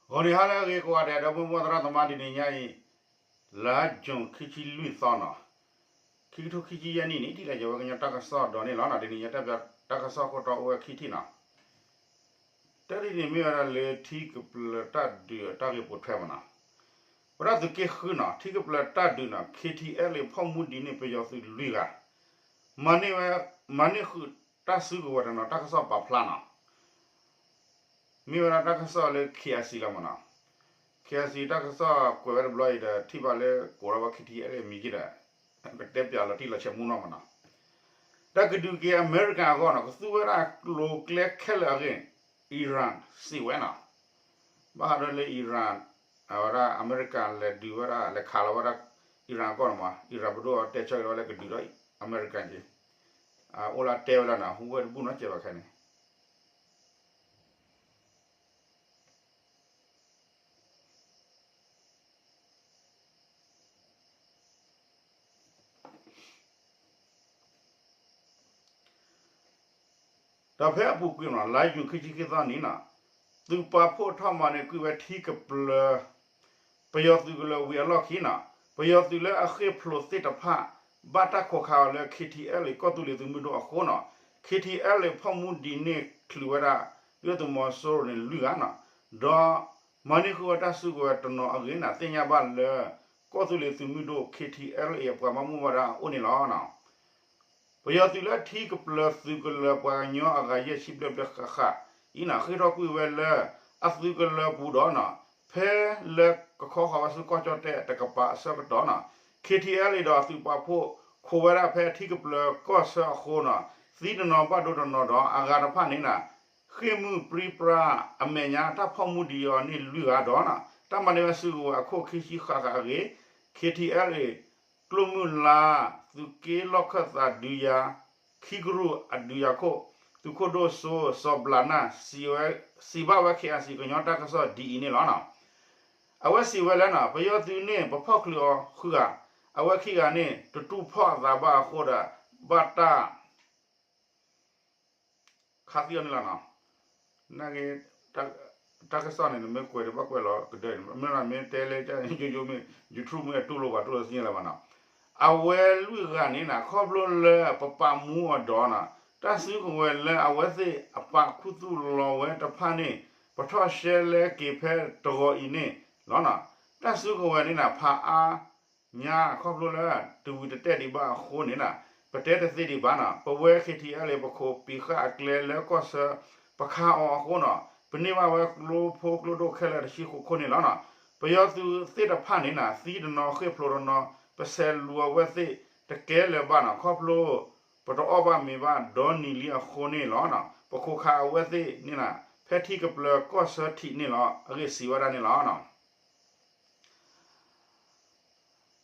ဂီၤနံၤဟါလၢအဂ့ၤကိးဂၤဒဲး ဒီပုၢ်ဝဲၢ်သရၣ်သမါ တနံၤညါအံၤ လါယူၤခံဆံလွံၢ်သီနီၤ, ခံကထိခံဆံယဲၢ်နံၣ်န့ၣ် ထံၣ်လိာ်က့ၤဝဲကညီတၢ်ကစီၣ်ဒီးန့ၣ်လီၤ. တနံၤညါတၢ်ပၠးတၢ်ကစီၣ်ခိၣ်တီအိၣ်ဝဲခံထံၣ်နီၤ. တၢ်တထံၣ်န့ၣ်မ့ၢ်ဝဲဒၣ်လၢထံကပျၢၤတၢ်ဒုးအတၢ်ဂ့ၢ်ပိာ်ထွဲမးနီၤ. ဝဲဒၣ်သုးက့ဃုနီၤ ထံကပျၢၤတၢ်ဒုးနီၤ ခ့ထံအဲလ်အ့ ဖီၣ်မူဒံးန့ၢ်ပယီၤသုးလွံၢ်ဂၤ မၤန့ၢ်ဝဲ မၤန့ၢ်ဃုာ်တၢ်စုကဝဲၤတနီၤ တၢ်ကစီၣ်ပာ်ဖျါနီၤ. မ့ၢ်ဝဲဒၣ်တၢ်ကစီၣ်လၢ ခ့အၣ်စံၣ် လီၤမးနီၤ. ခ့အၣ်စံၣ် တၢ်ကစီၣ်ကွဲးဝဲတဘျီအံၤဒီး ထံၣ်ဘၣ်လၢကိးထီၣ်ဝဲ ခ့ထံအဲလ်အ့ မံၤက့ဒီး ကတဲပၠးလီၤတံၢ်လီၤဆဲးမူနီၤမးနီၤ. တၢ်ကဒုးက့ၤအမဲရကၤအဂီၢ်နီၤ ကသူဝဲဒၣ်ကျိၤကျဲခဲလၢာ်အဂ့ၢ် အံရၣ်စံးဝဲနီၤ. ဘၣ်ဃးဒီးလၢအံရၣ် အဝဲဒၣ်အမဲရကၤလဲၤဒုးဝဲဒၣ် လဲၤခးလီၤဝဲဒၣ် အံရၣ်အဂီၢ်န့ၣ်မး အံရၣ်ပဒိၣ်အီၤတဲဆၢက့ၤဝဲလၢကဒုးဒီးအမဲရကၤက့ၤ အအိၣ်လၢတဲဝဲလၢနီၤ ဟူဝဲတဘူၣ်နီၤ ကဲဘၣ်ခဲန့ၣ် ဒီးဖဲအပူၤကွံာ်မးနီၤ လါယူၤခံဆံခံသီနံၤနီၤ သုးပာ်ဖှိၣ်ထီၣ်မၤန့ၢ်ကွံာ်ဝဲထံကပျၢၤ ပယီၤသုးကလၢၤဝံၤအလီၢ်ခံနီၤ ပယီၤသုးလၢအဃ့ၢ်ဖျိးသ့ၣ်တဖၣ် ဘၣ်တၢ်ခိးခးအီၤလၢ ခ့ထံအဲလ်အ့ ကီၢ်သူလ့ၤသုးမုၢ်ဒိၣ်အဃိနီၤ ခ့ထံအဲလ်အ့ ဖီၣ်မူဒံးန့ၢ်ချုးဝဲဒၣ် ဒုၣ်ဒါသုးမီၤစိရိၤန့ၣ်လွံၢ်ဂၤနီၤ ဒီးမၤန့ၢ်ဃုာ်ဝဲတၢ်စုကဝဲၤတနီၤအဂ့ၢ်န့ၣ် သ့ၣ်ညါဘၣ်လၢ ကီၢ်သူလ့ၤသုးမုၢ်ဒိၣ် ခ့ထံအဲလ်အ့ အပှၤဘၣ်မူဘၣ်ဒါအိၣ်န့ၣ်လီၤ. ပယီၤသုးလၢထံကပျၢၤသုးကလၢၤပှၤကညီအဂၤယဲၢ်ဆံဘျဲၣ်ဘျဲၣ်ဃၣ်ဃၣ်အံၤန့ၣ် ဃ့ၢ်ထီၣ်ကွံာ်ဝဲလၢ အသုးကလၢၤပူၤဒီးနီၤ ဖဲလၢကခီဃီၤဝဲဆူကီၢ်ကၠီၣ်တဲၣ်တကပၤအဆၢကတီၢ်နီၤ ခ့ထံအဲလ်အ့ ဒီးအသုးပာ်ဖှိၣ် ခိးဝဲဒၣ်ဖဲထံကပျၢၤကီၢ်ဆၢအဃိနီၤ သံတနီၤဘၣ်ဒိတနီၤဒီး အဂၤတဖၣ်န့ၣ်နီၤ ဃ့ၢ်မုၢ်ပြံပြါအမဲာ်ညါ တၢ်ဖီၣ်မူဒံးအီၤန့ၢ်လွံၢ်ဂၤဒီးနီၤ တၢ်မၤန့ၢ်ဝဲစုကဝဲၤအခိၣ်ခံဆံဃၣ်ဃၣ်အဂ့ၢ် ခ့ထံအဲလ်အ့ ကျိၣ်မုၢ်လါ သုးက့လီၢ်ခၢၣ်သးဒုးယၤ ခံကရူၢ်အဒုးယၤခိၣ် သုးခိၣ်ဒိၣ်စိ စီၤဘျးနၢ် စံးဘၣ်ဝဲ ခ့အၣ်စံၣ် ကညီတၢ်ကစီၣ်ဒ်အံၤန့ၣ်လီၤ. အဝဲစံးဝဲလၢနီၤ ပယီၤသုးန့ၣ် ပဖီၣ်ချုးအီၤဃုဂၤ, အဝဲခံဂၤန့ၣ် တတူၢ်ဖီၣ်အသးဘၣ်အဃိဒီး ဘၣ်တၢ် ခးသံအီၤန့ၣ်လီၤနီၤ. နာ်က့ တၢ်ကစီၣ်န့ၣ် နမ့ၢ်ကွဲးဒံးဘၣ်ကွဲးလီၤကဒၢ မ့ၢ်မ့ၢ်တဲလၢ ယိယိမ့ၢ် YouTube မ့ၢ်တူၢ်လိာ်ပှၤတူၢ်လိာ်သ့ၣ်ညါလၢၤဘၣ်နီၤ. အဝဲလွံၢ်ဂၤန့ၣ်နီၤ ခီဖျိလၢပပာ်မူအီၤဒီးနီၤ တၢ်စုကဝဲၤလၢအဝဲသ့ၣ်အပာ်ခူသူၣ်လီၤဝဲတဖၣ်န့ၣ် ပထီၣ်ရှဲလဲက့ၤဖဲတဂီၤအံၤန့ၣ်လီၤနီၤ. တၢ်စုကဝဲၤန့ၣ်နီၤ ဖးအါ ညါခီဖျိလၢ တဝံၤတတဲာ်ဒံးဘၣ်အဃိန့ၣ်နီၤ ပတဲတသ့ဒံးဘၣ်နီၤ. ပဝဲ ခ့ထံအဲလ်အ့ ပခိးပံၤဃာ်အကျဲလၢကီၢ်ဆၢ ပခးအီၤအဃိနီၤ ပန့ၢ်ဘၣ်ဝဲကျိဖိကျိဒိၣ်ခဲလၢာ်တဆံဃိးခိၣ်န့ၣ်လီၤနီၤ. ပယီၤသုးသ့ၣ်တဖၣ်န့ၣ်နီၤ သံတနီၤဃ့ၢ်ဖျိးတနီၤ ပဆဲးလူၤအဝဲသ့ၣ်တကဲလၢၤဘၣ်နီၤ ခီဖျိ ပတအီၣ်ဘၣ်မ့ၤဘၣ်ဒီနံၤလံအဃိန့ၣ်လီၤ. ပခိးခးအဝဲသ့ၣ်န့ၣ်နီၤ ဖဲထံကပျၢၤကီၢ်ဆၢထံးန့ၣ်လီၤ အဂ့ၢ်စံးဝဲဒၣ်န့ၣ်လီၤ.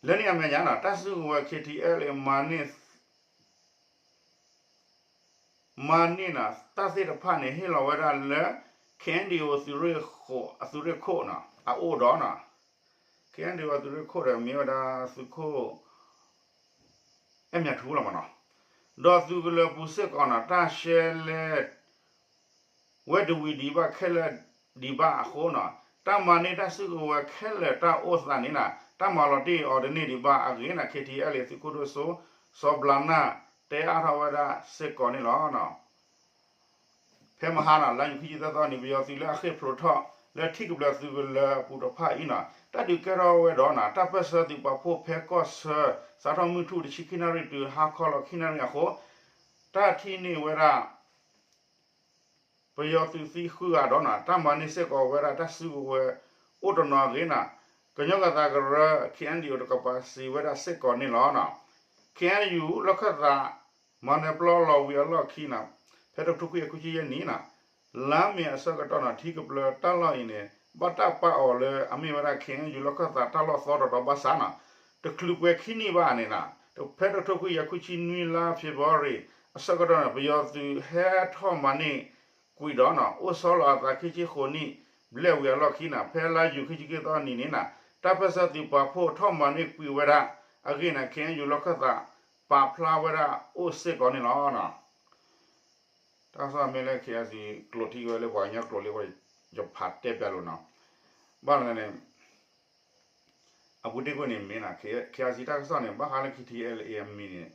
လၢန့ၣ်အမဲာ်ညါနီၤ တၢ်စုကဝဲၤ ခ့ထံအဲလ်အ့ မၤန့ၢ် မၤန့ၢ်နီၤ တၢ်သ့ၣ်တဖၣ်န့ၣ် ဟ့ၣ်လီၤဝဲဒၣ်လၢ ခ့ၣ်အဲၣ်ယူၣ် သုးရ့ၣ်ဃိး အသုးရ့ၣ်ခိၣ်နီၤ အအိၣ်ဒီးနီၤ ခ့ၣ်အဲၣ်ယူၣ် အသုးရ့ၣ်ခိၣ်ဒီး မ့ၢ်ဝဲဒၣ်သုးခိၣ် အဲၣ်မၠးထူလီၤမးနီၤ. ဒီးသုးကလၢၤပူၤစ့ၢ်ကီးနီၤ တၢ်ရှဲလဲ ဝဲတဝံၤဒံးဘၣ်ခဲလၢာ်ဒံးဘၣ်အဃိနီၤ တၢ်မၤန့ၢ်တၢ်စုကဝဲၤခဲလၢာ်တၢ်အိၣ်သးန့ၣ်နီၤ တၢ်မၤလီၤတံၢ်အီၤတန့ၢ်ဒံးဘၣ်အဂ့ၢ်န့ၣ် ခ့ထံအဲလ်အ့ သုးခိၣ်ဒိၣ်စိ စီၤဘျးနၢ် တဲအါထီၣ်ဝဲဒၣ်စ့ၢ်ကီးန့ၣ်လီၤ. ဖဲမဟါနီၤ လါယူၤခံဆံသၢသီန့ၣ် ပယီၤသုးလၢအဃ့ၢ်ဖျိးထီၣ် လၢထံကပျၢၤသုးကလၢၤအပူၤတဖၣ်အံၤနီၤ တၢ်ဒုးကဲထီၣ်ဝဲဒီးနီၤ တၢ်ပၢၢ်ဆၢသုးပာ်ဖှိၣ်ဖဲကီၢ်ဆၢ စးထီၣ်မုၢ်ထူၣ်တဆံခံနၣ်ရံၣ်တုၤဟါခီလီၤခံနၣ်ရံၣ်အဃိ တၢ်ထံၣ်န့ၢ်ဝဲဒၣ် ပယီၤသုးသံဃုဂၤဒီးနီၤ တၢ်မၤန့ၢ်စ့ၢ်ကီးဝဲဒၣ်တၢ်စုကဝဲၤအိၣ်တနီၤအဂ့ၢ်နီၤ ကညီဂၤသးကရၢ ခ့ၣ်အဲၣ်ယူၣ် တကပၤစံးဝဲဒၣ်စ့ၢ်ကီးန့ၣ်လီၤ. ခ့ၣ်အဲၣ်ယူၣ် လီၢ်ခၢၣ်သး မၤနၢၤပျီလီၤဝံၤအလီၢ်ခံနီၤ ဖဲတကထိခွံကယၤခွံဆံယဲၢ်နံၣ်နီၤ လါမ့ၤအဆၢကတီၢ်နီၤ ထံကပျၢၤတၢ်လီၢ်အံၤန့ၣ် ဘၣ်တၢ်ပာ်အီၤလၢအမ့ၢ်ဝဲဒၣ် ခ့ၣ်အဲၣ်ယူၣ် လီၢ်ခၢၣ်သးတၢ်လီၢ်သီတတီၤဘၣ်ဆၣ်နီၤ တချုးပှဲၤခံနံၣ်ဘၣ်န့ၣ်နီၤ ဖဲတကထိခွံကယၤခွံဆံနွံလါ February အဆၢကတီၢ်န့ၣ် ပယီၤသုးဟဲထီၣ်မၤန့ၢ်ကွံာ်ဒီးနီၤ အိၣ်ဆီလီၤအသးခံဆံဃိးနံၣ်ဘျဲၣ်ဝံၤအလီၢ်ခံနီၤ ဖဲလါယူၤခံဆံခံသီနံၤန့ၣ်နီၤ တၢ်ပၢၢ်ဆၢသုးပာ်ဖှိၣ်ထီၣ်မၤန့ၢ်ကွံာ်ဝဲဒၣ်အဂ့ၢ်န့ၣ် ခ့ၣ်အဲၣ်ယူၣ် လီၢ်ခၢၣ်သးပာ်ဖျါဝဲဒၣ်အိၣ်စ့ၢ်ကီးန့ၣ်လီၤ. တၢ်ကစီၣ်မ့ၢ်လၢ ခ့ၣ်အဲၣ်ယူၣ် ကျိးထံၣ်ဝဲလၢပှၤကညီကျိာ်လံ ယဖးတဲပၠးလိာ်နီၤ. ဘၣ်န့ၣ်န့ၣ် အပူၤတ့ၢ်ကွံာ်န့ၣ်မ့ၢ်နီၤ KIC တၢ်ကစီၣ်န့ၣ် ဘၣ်ဃးလၢ KTLA အမံၤန့ၣ်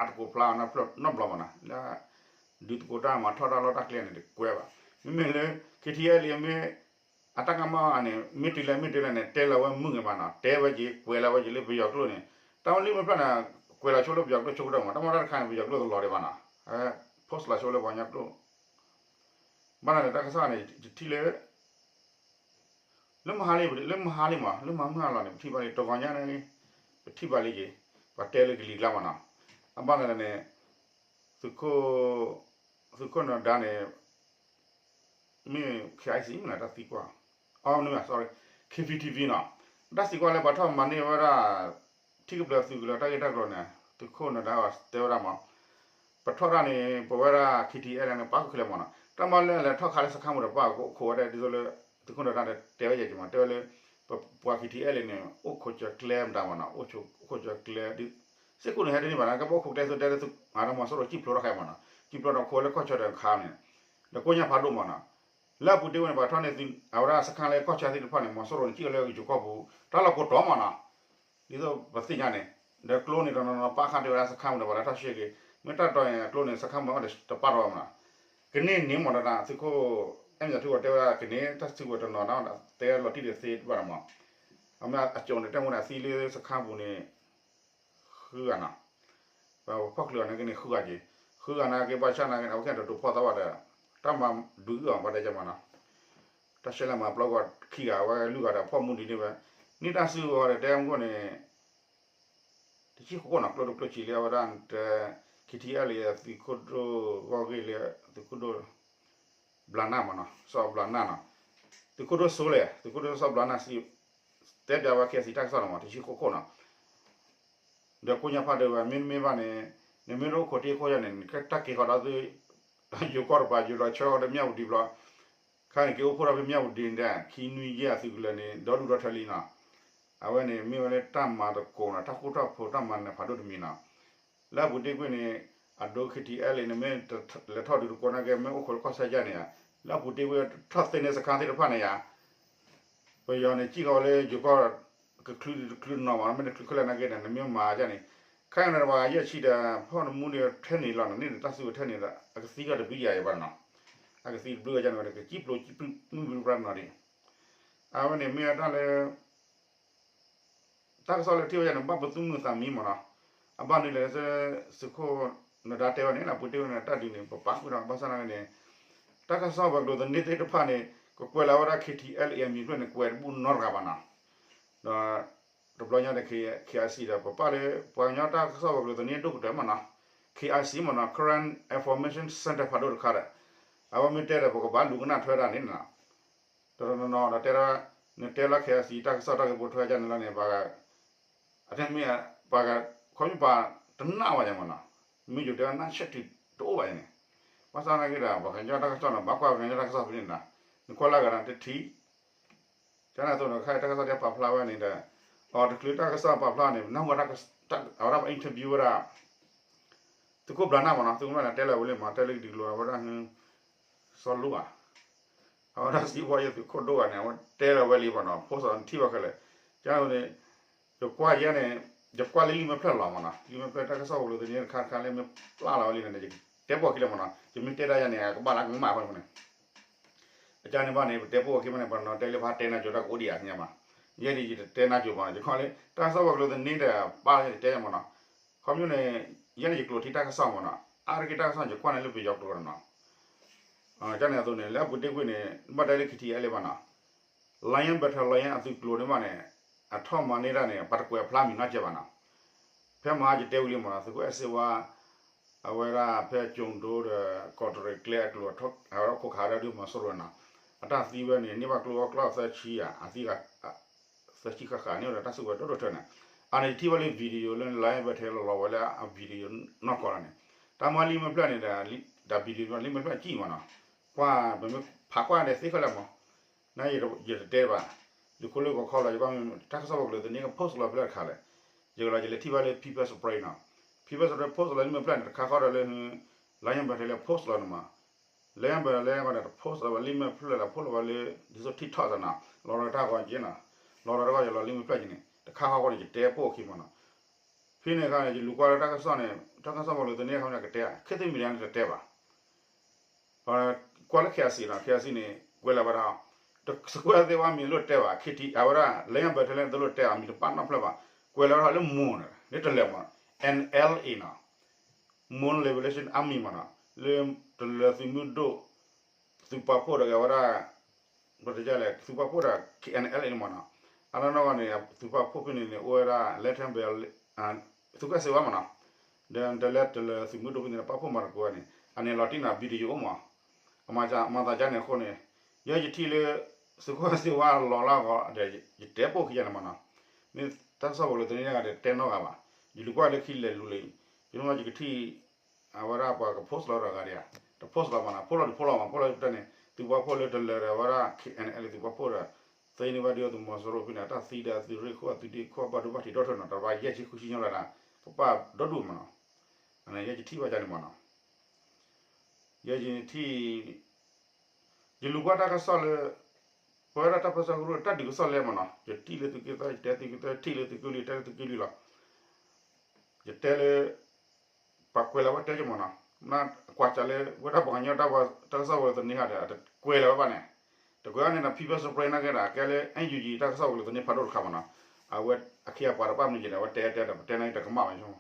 အတကိးဖျါနီတဘျီဘၣ်မနီၤ လၢ ဒုးသကိးတၢ်မၤထီၣ်တၢ်လီၢ်တၢ်ကျဲန့ၣ် တကွဲးဘၣ်. မ့မ့ၢ်လၢ KTLA မ့ၢ် အတၢ်ကမၣ်န့ၣ် မ့ၢ်တုၤလဲၣ်မ့ၢ်တုၤလဲၣ်န့ၣ် တဲလၢၤဝဲမုာ်ဂ့ၤမနီၤ တဲဝဲက့ၤ ကွဲးလၢၤဝဲက့ၤလၢပယီၤကျိာ်န့ၣ် တၢ်မ့ၢ်လံမ့ၢ်ဖျၢၣ်န့ၣ် ကွဲးလီၤဆိလၢပယီၤကျိာ်ဆိကတၢၢ်မး တၢ်မ့ၢ်တၢ်တခါန့ၣ် ပယီၤကျိာ်တလီၤဒံးဘၣ်နီၤ post လီၤဆိလၢပှၤကညီကျိာ် ဘၣ်န့ၣ်တၢ်ကစီၣ်န့ၣ် ယထံၣ်လၢ လၢမဟါလံ လၢမဟါလံမး လၢမဟါမုၢ်ဟါလီၤန့ၣ် ပထံၣ်ဘၣ်လံ တဂီၤညါန့ၣ် ပထံၣ်ဘၣ်လံက့ၤ ပှၤတဲလၢကလံၤကျါမးနီၤ အဘၣ်န့ၣ်န့ၣ် သုးခိၣ် သုးခိၣ်နၢၤဒါန့ၣ် မ့ၢ် KIC မ့ၢ်တၢ်သံကွၢ် အမ့ၢ် sorry KPTV နီၤ တၢ်သံကွၢ်လၢပှၤထီၣ်မၤန့ၢ်ဝဲဒၣ် ထံၣ်ကပျၢၤသုးကလၢၤတၢ်ဂ့ၢ်တၢ်ကျိၤန့ၣ် သုးခိၣ်နၢၤဒါတဲဝဲဒၣ်မး ပထီၣ်တၢ်န့ၣ် ပဝဲဒၣ် KTLA န့ၣ် ပာ်ခူၣ်ခဲလၢာ်မးနီၤ တၢ်မၤလၢလဲၤထီၣ်ခးလၢစခါမူၤတပၣ် ကအိၣ်ခိးဝဲဒၣ်ဒ်သိးလၢ သုးခိၣ်နၢၤဒါန့ၣ်တဲဝဲယဲၢ်က့ၤမး တဲဝဲလၢ ပှၤ KTLA န့ၣ် အိၣ်ခိးစၢၤကျဲမတၤမးနီၤ အိၣ်ခိးစၢၤကျဲဒ် စ့ၢ်ကီးန့ၣ် ဟဲတန့ၢ်ဘၣ်နီၤ ကဘၣ်အိၣ်ခိးကျဲသိးတဲလၢ မၤမီၤစိရိၤစံၣ်ဖျိးထီၣ်ခါမးနီၤ စံၣ်ဖျိးထီၣ်ခိးလၢကီၢ်ဆၢဒီးခါန့ၣ် ဒီးကိညၢ်ဖးဒိၣ်မးနီၤ လၢအပူၤတ့ၢ်ဝဲန့ၣ် ပှၤထီၣ်န့ၢ်သုး အဝဲဒၣ်စခါလၢကီၢ်ဆၢသ့ၣ်တဖၣ်န့ၣ် မီၤစိရိၤန့ၣ် စံၣ်လၢယိၤကီၢ်ပူၤ တၢ်လီၢ်ကိးတီၤမးနီၤ ဒ်သိးပသ့ၣ်ညါန့ၣ် ဒီးကျိန့ၣ်တနီၤနီၤပာ်ဃာ်တ့ၢ်ဝဲဒၣ်စခါမူၤဒီးပှၤလၢထီၣ်ရှဲက့ၤ မ့ၢ်တၢ်တီၤန့ၣ် ကျိန့ၣ် စခါမူၤဒီးတပာ်ထီၣ်ဘၣ်မးနီၤ ကန့ၢ်န့ၣ်မးဒီး သုးခိၣ် အဲၣ်မၠးထူၣ်ဝဲတဲဝဲဒၣ်ကန့ၢ် တၢ်စုကဝဲၤတနီၤနီၤ တဲလီၤတံၢ်တသ့ဘၣ်နီၤမး အမ့ၢ်အကၠိန့ၣ် တဲမူန့ၣ် အသံလၢစခါပူၤန့ၣ် ဃုဂၤနီၤ ပဖီၣ်ချုးအီၤန့ၣ်က့န့ၣ် ဃုဂၤက့ၤ ဃုဂၤန့ၣ်က့ ဘၣ်ဆၣ်န့ၣ်က့န့ၣ် အဝဲကဲဒိးဖီၣ်သးဘၣ်ဒီး တၢ်မၤဒုးအီၤဘၣ်တဲကမးနီၤ တၢ်ရှဲလဲၣ်မၤပျီကွံာ်ခံဂၤ အဝဲလွံၢ်ဂၤဒီးဖီၣ်မူဒံးန့ၣ်ဝဲ န့ၢ်တၢ်စုကဝဲၤဒီးတဲမူန့ၣ် တဆံဃိးခိၣ်နီၤ ကျိတကျိဆံးလၢအဝဲဒၣ်တဲ KTLA သုးခိၣ်ဒိၣ်ဂီၢ်ဂ့ၢ်လၢ သုးခိၣ်ဒိၣ် ဘျါနၢ်မးနီၤ စီၤဘျါနၢ်နီၤ သုးခိၣ်ဒိၣ်စိလဲၣ် သုးခိၣ်ဒိၣ်စိဘျါနၢ်စံး တဲပျးဝဲ KIC တၢ်ကစီၣ်နီၤမး တဆံဃိးခိၣ်နီၤ ဒီးကိညၢ်ဖးဒိၣ်ဝဲ မ့တမ့ၢ်ဘၣ်န့ၣ် နမ့ၢ်တအိၣ်ခိးတ့ၢ်ခိၣ်ယါန့ၣ် နကတၢ်က့ၤဃီဒီးသု ယိၤကီၢ်တပၤ ယိၤဒီးဆၢဃီဒီးမၠၣ်ဝတံၤဘျီ ခါန့ၣ်က့ၤအိၣ်ဖှိၣ်ထီၣ်ဖဲမၠၣ်ဝတံၤန့ၣ် ခံနွံယဲၢ်အသုးကလၢၤန့ၣ် ဒီဒူၣ်ဒီထၢလံနီၤ အဝဲန့ၣ်မ့ၢ်ဝဲလၢတၢ်မၤသကိးနီၤ တၢ်ဃူတၢ်ဖိးတၢ်မၤနၢၤဖးဒိၣ်တမံၤနီၤ လၢအပူၤတ့ၢ်ကွံာ်န့ၣ် အဒိ KTLA န့ၣ် မ့ၢ်လဲၤထီၣ်ဒုးတကိးနာ်က့ မ့ၢ်အိၣ်ခိးလၢကီၢ်ဆၢယါန့ၣ်ဧါ လၢအပူၤတ့ၢ်ကွံာ်ထီၣ်သ့န့ၢ်စခါသ့ၣ်တဖၣ်န့ၣ်ဧါ ပယီၤန့ၣ် စံၣ်ဃီဝဲလၢယိၤကီၢ် ကချုးတချုးနီၤမး မ့ၢ်တချုးခဲလၢာ်နာ်က့ဒီး နမ့ၢ်မၤယါန့ၣ် ခဲအံၤန့ၣ် ပှၤယဲၢ်ဆံဒီး ဖီၣ်နမူန့ၣ်ထဲန့ၣ်လီၤ နန့ၢ်ဒီးတၢ်စုကဝဲၤထဲန့ၣ်ဒီး အကသံကီၢ်တဘျုးယၤအံၤဘၣ်နီၤ အကသံတဘျုးယၤန့ၣ်ဒီး ကစံၣ်ဖျိးမုၢ်ဘျုးပြၢနီၤဒံး အဝဲန့ၣ်မ့ၢ်ဝဲတၢ်လၢ တၢ်ကစီၣ်လၢထံၣ်ဝဲယါန့ၣ် ဘၣ်ပသူၣ်မုာ်သးမံမးနီၤ အဘၣ်နုၤလဲၣ်လၢ သုးခိၣ်နၢၤဒါတဲဝဲန့ၣ် လၢအပူၤတ့ၢ်ဝဲန့ၣ် တၢ်ဒုးန့ၣ် ပပာ်ကွံာ်ဒီး ဘၣ်ဆၣ်နာ်က့န့ၣ် တၢ်ကစီၣ်ပှၤကျိၤသန့သ့ၣ်တဖၣ်န့ၣ် ကကွဲးလီၤဝဲဒၣ် KTLA အမံၤဖျၢၣ်န့ၣ် ကွဲးတဘူၣ်နီတဂၤဘၣ်နီၤ ဒီး တဘျီညါဒီး KIC ဒီး ပပာ်လၢ ပှၤကညီတၢ်ကစီၣ်ပှၤကျိၤသန့ဒိၣ်ကတၢၢ်မးနီၤ KIC မးနီၤ Karen Information Center ဖးဒိၣ်တခါဒီး အဝဲမ့ၢ်တဲဒီး ပကဘၣ်လူၤကနၣ်ထွဲဒၣ်န့ၣ်နီၤ တနီၤနီၤဒီးတဲဒၣ် နတဲလၢ KIC တၢ်ကစီၣ်တၢ်ဂ့ၢ်ပိာ်ထွဲယါန့ၣ်လီၤန့ၣ် ပှၤဂၤ အတမ့ၢ် ပှၤဂၤ ခီမ့ၢ်ပှၤတနာ်ဝဲယါမးနီၤ မ့ၢ်ယိၤတဲဝဲနၢ်ဆဲးတုၤတအိၣ်ဘၣ်ယါန့ၣ် ဘၣ်ဆၣ်နာ်က့ဒီး ပှၤကညီတၢ်ကစီၣ်နီၤ ဘၣ်ကွၢ်ပှၤကညီတၢ်ကစီၣ်ဖဲန့ၣ်နီၤ နကွၢ်လၢဂၤဒီးတထံၣ် ကန့ၣ်အသိးန့ၣ် ခဲအံၤတၢ်ကစီၣ်တဲပာ်ဖျါဝဲန့ၣ်ဒီး အီၤတချုးတၢ်ကစီၣ်ပာ်ဖျါန့ၣ် နၢ်ဟူဝဲဒၣ် အဝဲဒၣ်ပ interview ဝဲဒၣ် သုးခိၣ်ဘျါနၢ်မးနီၤ သုးခိၣ်ဘျါနၢ်တဲလၢဝဲလံမး တဲလၢကဒုးလိာ်ဝဲဒၣ် စီၤလူဘၣ် အဝဲဒၣ်စံးဝဲယသုးခိၣ်ဒိၣ်ဂၤန့ၣ် အဝဲတဲလၢဝဲလံမးနီၤ post အီၤနထံၣ်ဘၣ်ခဲလၢာ် ကန့ၣ်န့ၣ် ယကွၢ်ယဲန့ၣ် ယကွၢ်လၢလံာ်မဲာ်ဖျၢၣ်လီၤမးနီၤ လံာ်မဲာ်ဖျၢၣ်တၢ်ကစီၣ်ပှၤကျိၤသန့တခါတခါလၢမ့ၢ်ပျၢ်လီၤဝဲလံန့ၣ် ယတဲပိာ်ခံလၢမးနီၤ ယမ့ၢ်တဲဒၣ်ယါန့ၣ် အကဘၣ်လၢကမၣ်ဝဲမးန့ၣ် အကန့ၣ်ဘၣ်န့ၣ် ပတဲပိာ်ခံမးန့ၣ် ပနီၤတဲလၢပဟးတဲနၤကၠိတၢ်ကအိၣ်ဒံးဧါ ညါမး ယဲဒ်ယတတဲနၤကၠိမးနီၤ ယခီလၢ တၢ်ကစီၣ်ပှၤကျိၤသန့ဒီး ပၢ်ယတတဲမးနီၤ ခီမ့ၢ်န့ၣ် ယဲန့ၣ်ယကျိးထံတၢ်ကစီၣ်မးနီၤ အါတက့ၢ်တၢ်ကစီၣ်န့ၣ် ယကွၢ်န့ၣ်လၢပယီၤကျိာ်နီၤ ကန့ၣ်အသိးန့ၣ် လၢအပူၤတ့ၢ်ကွံာ်န့ၣ် ဘၣ်တဲလၢ KTLA ဘၣ်နီၤ Lion Battalion အသုးကျိၤန့ၣ်ဘၣ်န့ၣ် အထီၣ်မၤန့ၢ်တၢ်န့ၣ် ပှၤတကွဲးဖျါမံၤနီတစဲးဘၣ်နီၤ ဖဲမဟါယတဲဝံၤလံမးနီၤ သုးခိၣ်အဲၣ်စ့ဝါ အဝဲဒၣ်ဖဲကၠိၤဒိဒီး ကီးတရံးကျဲအကျိၤ အဝဲဒၣ်ခိးခးဒၣ်ဒုးမီၤစိရိၤနီၤ အတၢ်သံဝဲန့ၣ် န့ၢ်ဘၣ်ကျိအကျီၢ်သၢဆံဧါ အသံ သၢဆံဃၣ်ဃၣ်န့ၣ်ဒီးတၢ်စုကဝဲၤဒိၣ်ဒိၣ်ထၢန့ၣ် အန့ၣ်ယထံၣ်ဝဲလၢ video လၢ live battle လီၤဝဲလၢအ video နီၢ်ကီၢ်လီၤန့ၣ် တၢ်မၤလံာ်မဲာ်ဖျၢၣ်န့ၣ်ဒီး တၢ် video လံာ်မဲာ်ဖျၢၣ်ကံၣ်မးနီၤ ကွၢ် ပမ့ၢ်ဖးကွၢ်ဒီးသ့ခဲလၢာ်မး နယတတဲဘၣ် ယခိၣ်လၢကီၢ်ခီလီၤ ယကွၢ်မ့ၢ်တၢ်ကစီၣ်ပှၤကျိၤသန့က post လီၤဖဲလဲၣ်တခါလဲၣ် ယကလီၤယလဲၤထံၣ်ဘၣ်လၢ People's Spring နီၤ People's Spring post လီၤလံာ်မဲာ်ဖျၢၣ်န့ၣ် တခါဃီဒီးလၢ Lion Battalion post လီၤန့ၣ်မး လၢဘၣ်လၢကီးဒီး တ post လီၤဘၣ်လံမ့ၢ်ဖျၢၣ်လီၤ post လီၤဘၣ်လၢ ဒ်သိး TikTok စ့ၢ်နီၤ လီၤဒီးတၢ်ဂီၤက့နီၤ လီၤဒီးတၢ်ဂီၤယလီၤလံမ့ၢ်ဖျၢၣ်က့န့ၣ် တခါဃီဃီန့ၣ် ယတဲပိာ်အခံမ့ၢ်နီၤ ဖဲန့ၣ်အခါန့ၣ် ယလူၤကွၢ်လၢတၢ်ကစီၣ်န့ၣ် တၢ်ကစီၣ်ပှၤကလုာ်သန့အခါန့ၣ် ကတဲ ခေတ်သစ်မီဒီယာန့ၣ် တတဲဘၣ် ကွၢ်လၢ KIC နီၤ KIC န့ၣ် ကွဲးလီၤဝဲဒၣ် တကွဲးသ့ၣ်ဝဲမံၤလိၣ်တဲဘၣ် KT အဝဲဒၣ် လၢညါဘၢထဲလဲၣ်တလိၣ်တဲအမံၤတပာ်နီၣ်ဖျၢၣ်ဘၣ် ကွဲးလီၤဝဲဒၣ်လၢ မွန် န့ၣ်တလၢာ်မ့ၢ်နီၤ NLA နီၤ Mon Liberation Army မ့ၢ်နီၤ လၢတလၢာ်သုးမုၢ်ဒိၣ် သုးပာ်ဖှိၣ်ဒီးကဝဲဒၣ် ပတဲလဲၣ် သုးပာ်ဖှိၣ်ဒီး KNLA န့ၣ်မ့ၢ်နီၤ အနီၢ်နီၢ်ဂီၢ်န့ၣ် သုးပာ်ဖှိၣ်ဖဲန့ၣ်န့ၣ် အိၣ်ဝဲဒၣ် လဲထၢဘဲ သုးခိၣ်စ့ဝါမ့ၢ်နီၤ ဒီးတလဲတလၢသုးမုၢ်ဒိၣ်ဖဲန့ၣ် ပာ်ဖှိၣ်မၤသကိးန့ၣ် အန့ၣ်လီၤတံၢ်န့ၣ် video အိၣ်မး အမၤသးဒ်န့ၣ်အဃိန့ၣ် ယဲယထံၣ်လၢ သုးခိၣ်စ့ဝါလီၤလၢအဂီၢ်ဒီး ယတဲပိာ်ခံဂၤန့ၣ်မ့ၢ်နီၤ မ့ၢ်တၢ်ကစီၣ်ပှၤကလုာ်သန့တဂၤဒီးတဲနီတဂၤဘၣ် ယလူၤကွၢ်လၢခံလဲၤလူၤလံ ယမ့ၢ်ယကထံၣ် အဝဲဒၣ်ပှၤက post လီၤဒီးဂၤဒံးဧါ တ post လီၤမ့ၢ်နီၤ post လီၤတ post လီၤမး post လီၤတန့ၣ် သုးပာ်ဖှိၣ်လၢတလၢာ်ဒီးဝဲဒၣ် KNLA သုးပာ်ဖှိၣ်ဒီး သ့န့ၢ်ဘၣ်ဒုးအသုးမီၤစိရိၤဖဲန့ၣ် တၢ်သံဒီးအသုးရ့ၣ်ခိၣ်အသုးဒ့ခိၣ်ဘၣ်ဒိဘၣ်ထံးဒီၣ်ထၢၣ်နီၤ တဘၣ်ယဲၢ်ဆံဃုဆံညီလီၤဒၣ် ကပာ်ဒီဒူၣ်မ့ၢ်နီၤ ယဲယထံၣ်ဘၣ်ဒ်န့ၣ်မ့ၢ်နီၤ ယဲယထံၣ် ယလူၤကွၢ်တၢ်ကစီၣ်လၢ ပဝဲဒၣ်တၢ်ပၢဆှၢကရူၢ် တၢ်ဒုးကစီၣ်လဲမ့ၢ်နီၤ ယထံၣ်လၢသုးက့သၢ ယတဲသုးက့သၢ ထံၣ်လၢသုးက့လွံၢ် တဲလၢသုးက့လွံၢ်လီၤ ယတဲလၢ ပှၤကွဲးလီၤဝဲတဲက့ၤမ့ၢ်နီၤ ကွၢ်စးလၢဝဲဒၣ်ပှၤကညီတၢ်ပၢ တၢ်ကစီၣ်ပှၤကလုာ်သန့ဟးဒီး ကွဲးလီၤဝဲဘၣ်န့ၣ် တကွဲးအီၤန့ၣ်ဒီး pepper spray နာ်က့ဒီး ကဲလၢ NUG တၢ်ကစီၣ်ပှၤကလုာ်သန့ဖးဒိၣ်တခါမ့ၢ်နီၤ အဝဲအခ့အပှၤတဘၣ်မနုၤက့ၤဒီး အဝဲတဲတဲဒီး ပတဲနာ်က့ၤတကမၣ်ဝဲဆိ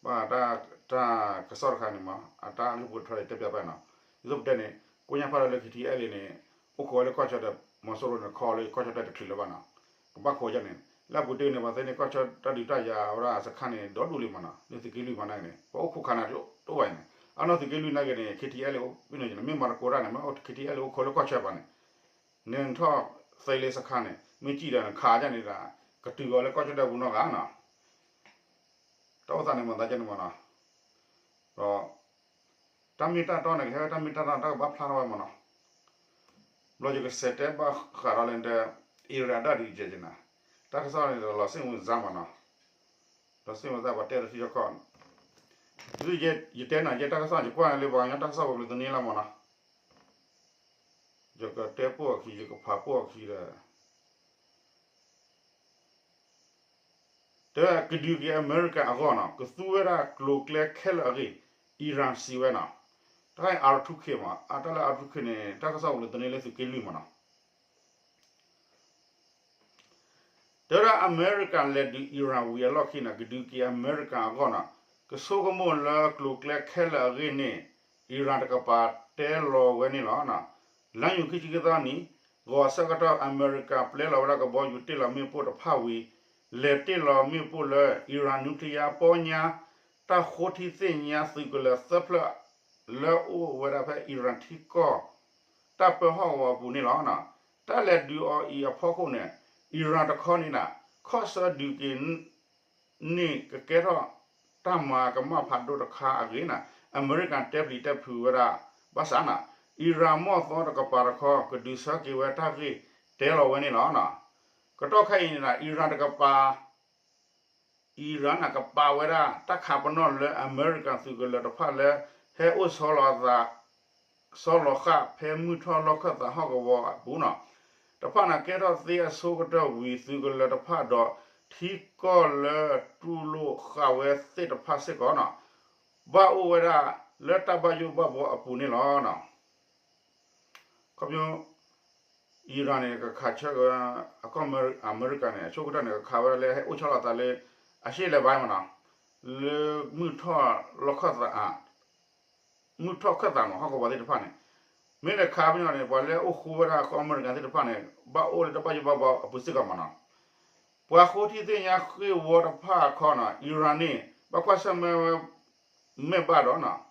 ဘၣ်တၢ် တၢ်ကစီၣ်တခါန့ၣ်မ့ၢ် အတၢ်လုၢ်ဖိထီၣ်တဲပျးဘၣ်နီၤ ဒ်သိးပတဲန့ၣ် ကိညါဖးဒိၣ်လၢ KTLA န့ၣ် အိၣ်ခိးဝဲလၢကီၢ်ဆၢဒီး မီၤစိရိၤန့ၣ် ခီလၢကီၢ်ဆၢတၢ်တချုးလၢၤဘၣ်နီၤ ကဘၣ်ခိးဒ်န့ၣ် လၢအပူၤတ့ၢ်န့ၣ် ပှၤသ့န့ၢ်ကီၢ်ဆၢတၢ်ဒုးတၢ်ယၤဝဲဒၣ်စခါန့ၣ် ဒီဒူၣ်လံမ့ၢ်နီၤ လၢသုးက့လွံၢ်မ့ၢ်နာ်က့န့ၣ် ပှၤအိၣ်ခိးခးနၤတအိၣ်ဘၣ်န့ၣ် အနီၢ်သုးက့လွံၢ်နာ်က့န့ၣ် KTLA အိၣ်ဖဲန့ၣ် မ့ၢ်မၤသကိးတၢ်န့ၣ် မ့ၢ်အိၣ် KTLA အိၣ်ခိးလၢကီၢ်ဆၢဘၣ်န့ၣ် နထီၣ်သ့လၢစခါန့ၣ် မ့ၢ်စံၣ်ဒီးနခးဒ်န့ၣ်ဒီး ကတုၤအီၤလၢကီၢ်ဆၢတၢ်ပူၤနီတဂၤနီၤ တၢ်အိၣ်သးန့ၣ်မ့ၢ်သးကဲန့ၣ်မ့ၢ်နီၤ ဒီး တၢ်မ့ၢ်တၢ်တီန့ၣ် ကဟဲဝဲတၢ်မ့ၢ်တၢ်တီ တၢ်ကဘၣ်ဖျါထီၣ်ဝဲမ့ၢ်နီၤ ဘျီယကစံးတဲဘၣ်ဃးဒီးလၢ Iran တၢ်ဒုးယဲၢ်က့ၤနၤ တၢ်ကစီၣ်န့ၣ်ဒီးလီၤစ့ၣ်မုၢ်စါမ့ၢ်နီၤ လီၤစ့ၣ်မုၢ်စါပှၤတဲတထံၣ်ထီၣ်ခီ ဒ်ယတဲနၤ ယဲတၢ်ကစီၣ် ယကွၢ်န့ၣ်လၢပှၤကညီတၢ်ကစီၣ်ပှၤကလုာ်သန့လီၤမ့ၢ်နီၤ ယကတဲပိာ်အခံ ယကဖးပိာ်အခံဒီး တဲကဒုးက့ၤ အမဲရကၤအဂီၢ်နီၤ ကသူဝဲဒၣ်ကျိၤကျဲခဲလၢာ်အဂ့ၢ် Iran စံးဝဲနီၤ တၢ် R two K မး အတၢ်လၢ R two K န့ၣ် တၢ်ကစီၣ်ပှၤကလုာ်သန့လၢသုးက့လွံၢ်မ့ၢ်နီၤ တဲဝဲဒၣ်အမဲရကၤလဲၤဒုး Iran ဝံၤအလီၢ်ခံန့ၣ် ကဒုးက့ၤအမဲရကၤအဂီၢ်နီၤ ကဆိကမိၣ်လၢကျိၤကျဲခဲလၢာ်အဂ့ၢ်န့ၣ် Iran တကပၤတဲလီၤဝဲန့ၣ်လီၤ. လါယူၤခံဆံခံသီနံၤ ဂီၤဆၢကတီၢ် အမဲရကၤပျဲလီၤဝဲဒၣ်ကဘီယူၤတ့ၢ်လီၤမ့ၣ်ပိၢ်တဖၣ်ဝံၤ လဲၤတ့ၢ်လီၤမ့ၣ်ပိၢ်လၢ Iran nuclear ပီညါ တၢ်ဃိထံသ့ၣ်ညါသုးကလၢၤသၢဖျၢၣ် လၢအိၣ်ဝဲဒၣ်ဖဲ Iran ထံကီၢ် တၢ်ပၢဟီၣ်ကဝီၤအပူၤန့ၣ်လီၤ. တၢ်လဲၤဒုးအီၤအံၤအဖီခိၣ်န့ၣ် Iran တခီန့ၣ် ခီၣ်ဆၢဒုးက့ၤ န့ၣ်ကကဲထီၣ်တၢ်မၤကမၣ်ဖးဒိၣ်တခါအဂ့ၢ်န့ၣ် အမဲရကၤတဲပျံၤတဲဖုးဝဲဒၣ် ဘၣ်ဆၣ်န့ၣ် Iran မီၢ်သီတကပၤတခီ ကဒုးဆၢက့ၤဝဲတၢ်ဂ့ၢ်တဲလီၤဝဲန့ၣ်လီၤ. ကတီၢ်ခဲအံၤန့ၣ် Iran တကပၤ Iran န့ၣ် ကပာ်ဝဲဒၣ်တၢ်ခးပနီၣ်လၢအမဲရကၤသုးကလၢၤတဖၣ်လၢ ဟဲအိၣ်ဆီလီၤအသး ဆီလီၤဃာ်ဖဲမုၢ်ထီၣ်လီၢ်ခၢၣ်သးဟီၣ်ကဝီၤအပူၤန့ၣ် တဖၣ်န့ၣ်ကဲထီၣ်သ့အဆိကတၢၢ်ဝံၤ သုးကလၢၤတဖၣ်ဒီးထံကီၢ်လၢတူၢ်လိာ်ဃာ်ဝဲသ့ၣ်တဖၣ်စ့ၢ်ကီးန့ၣ် ဘၣ်အိၣ်ဝဲဒၣ်လၢတၢ်ဘၣ်ယိၣ်ဘၣ်ဘှီအပူၤန့ၣ်လီၤ. ခီဖျိ Iran န့ၣ် ကခးဆၢက့ၤ အကီၢ်အမဲရကၤန့ၣ် အဆိကတၢၢ်န့ၣ် ကခးဝဲဒၣ်လၢဟဲအိၣ်ဆီလီၤအသးလၢ အရှေ့အလယ်ပိုင်းမ့ၢ်နီၤ လၢမုၢ်ထီၣ်လီၢ်ခၢၣ်သး မုၢ်ထီၣ်ခၢၣ်သးမ့ၢ် ဟီၣ်ကဝီၤသ့ၣ်တဖၣ်န့ၣ် မ့ၢ်လဲၤခးဖဲန့ၣ်န့ၣ် ပှၤလၢအိၣ်ဃူဝဲဒၣ်ကီၢ်အမဲရကၤသ့ၣ်တဖၣ်န့ၣ် ဘၣ်အိၣ်လၢတၢ်ဘၣ်ယိၣ်ဘၣ်ဘှီအပူၤစ့ၢ်ကီးမ့ၢ်နီၤ ပှၤဃိထံသ့ၣ်ညါဃ့ၢ်ဝီတဖၣ်အခီန့ၣ် Iran န့ၣ် ဘၣ်ကွၢ်ဆၢၣ်မဲာ်ဝဲ မဲာ်ဘၣ်ဒီး